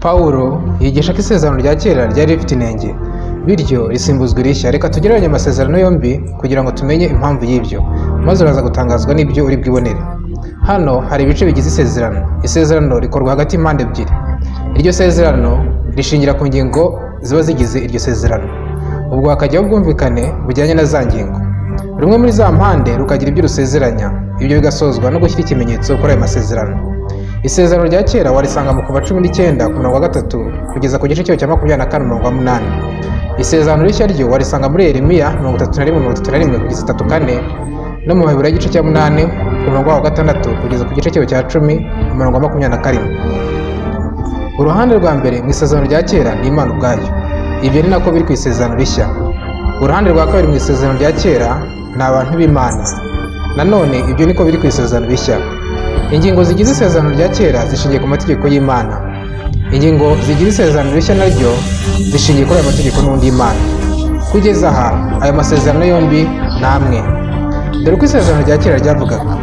Pawulo yigisha ko isezerano rya kera ryari rifite inenge, bityo risimbuzwa irishya. Reka tugereranye amasezerano yombi kugira ngo tumenye impamvu y'ibyo, maze uraza gutangazwa n'ibyo uri bwibonere. Hano hari ibice bigize isezerano. Isezerano rikorwa hagati y'impande ebyiri. Iryo sezerano rishingira ku ngingo ziba zigize iryo sezerano. Ubwo hakajyaho ubwumvikane bujyanye na za ngingo. Rumwe muri za mpande rukagira ibyo rusezeranya, ibyo bigasozwa no gushyira ikimenyetso kuri ayo masezerano. Isezerano rya kera warisanga mu Kuva 19 ku murongo wa 3 kugeza ku gice cyayo cya 24 umurongo wa 8. Isezerano rishya ryo warisanga muri Yeremiya 31:31 kugeza 34 no mu Baheburayo igice cya 8 ku murongo wa 6 kugeza ku gice cyayo cya 10 umurongo wa 27. Uruhande rwa mbere mu isezerano rya kera ni Imana ubwayo. Ibyo ni nako biri ku isezerano rishya. Uruhande rwa kabiri mu isezerano rya kera ni abantu b'Imana. Nanone ibyo niko biri ku isezerano rishya. Ingingo zigize isezerano rya kera zishingiye ku mategeko y'Imana. Ingingo zigize isezerano rishya naryo zishingiye kuri ayo mategeko n'undi y'Imana. Kugeza aha ayo masezerano yombi ni amwe. Dore uko isezerano rya kera ryavugaga: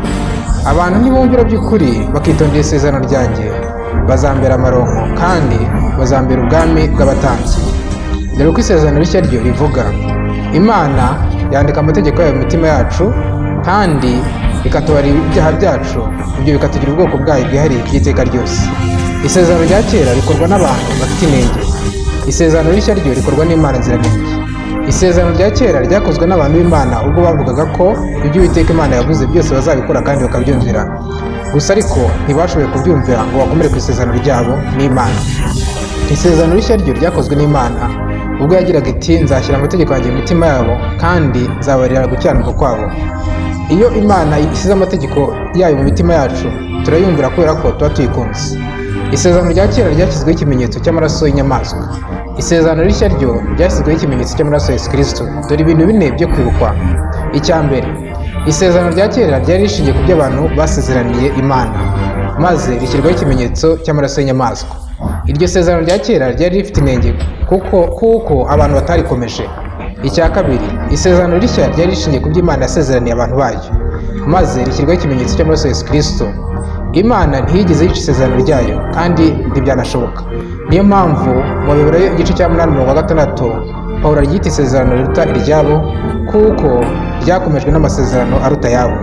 abantu ntibumvira by'ukuri bakitondera isezerano ryanjye, bazambera amaronko kandi bazambera ubwami bw'abatambyi. Dore uko isezerano rishya ryo rivuga: Imana yandika amategeko yayo mu mitima yacu kandi ikatubarira ibyaha byacu, ibyo bikatugira ubwoko bwayo bwihariye by'iteka ryose. Isezerano rya kera rikorwa n'abantu bafite inenge. Isezerano rishya ryo rikorwa n'Imana nziranenge. Isezerano rya kera ryakozwe n'abantu b'Imana ubwo bavugaga ko ibyo Uwiteka Imana yavuze byose bazabikora kandi bakabyumvira. Gusa ariko ntibashoboye kubyumvira ngo bakomere ku isezerano ryabo n'Imana. Isezerano rishya ryo ryakozwe n'Imana ubwo yagiraga iti: nzashyira amategeko yanjye mu mitima yabo kandi nzabarira gukiranuka kwabo. Iyo Imana ishyize amategeko yayo mu mitima yacu, turayumvira kubera ko tuba tuyikunze. Isezerano rya kera ryashyizweho ikimenyetso cy'amaraso y'inyamaswa. Isezerano rishya ryo ryashyizweho ikimenyetso cy'amaraso ya Yesu Kristo. Dore ibintu bine byo kwibukwa. Icya mbere, isezerano rya kera ryari rishingiye ku byo abantu basezeraniye Imana, maze rishyirwaho ikimenyetso cy'amaraso y'inyamaswa. Iryo sezerano rya kera ryari rifite inenge kuko abantu batarikomeje. Icya kabiri, isezerano rishya ryari rishingiye ku byo Imana yasezeraniye abantu bayo, maze rishyirwaho ikimenyetso cy'amaraso ya Yesu Kristo. Imana ntiyigeze yica isezerano ryayo kandi ntibyanashoboka. Niyo mpamvu mu Baheburayo igice cya 8 umurongo wa 6 Pawulo aryita isezerano riruta iryabo kuko ryakomejwe n'amasezerano aruta ayabo.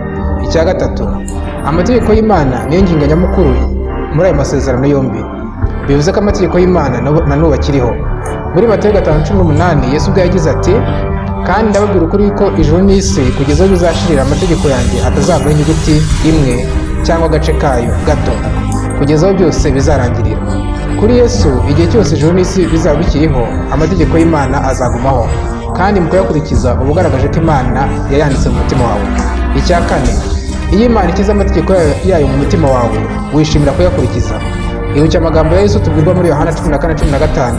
Icya gatatu, amategeko y'Imana niyo ngingo nyamukuru muri ayo masezerano yombi. Bivuze ko amategeko y'Imana na n'ubu akiriho. Muri Matayo 5:18 Yesu ubwe yagize ati: kandi ndababwira ukuri ko ijuru n'isi kugeza aho bizashirira amategeko yanjye atazavaho inyuguti imwe cyangwa agace kayo gato, kugeza aho byose bizarangirira. Kuri Yesu igihe cyose ijuru n'isi bizaba bikiriho, amategeko y'Imana azagumaho, kandi mu kuyakurikiza uba ugaragaje ko Imana yayanditse mu mutima wawe. Icya kane, iyo Imana ishyize amategeko yayo mu mutima wawe, wishimira kuyakurikiza. Ibuka amagambo ya Yesu tubwirwa muri Yohana 14:15: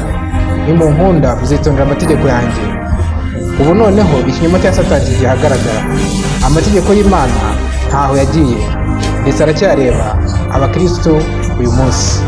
nimunkunda muzitondera amategeko yanjye. Ubu noneho ikinyoma cya Satani kigiye ahagaragara. Amategeko y'Imana ntaho yagiye, ndetse aracyareba abakristo uyu munsi.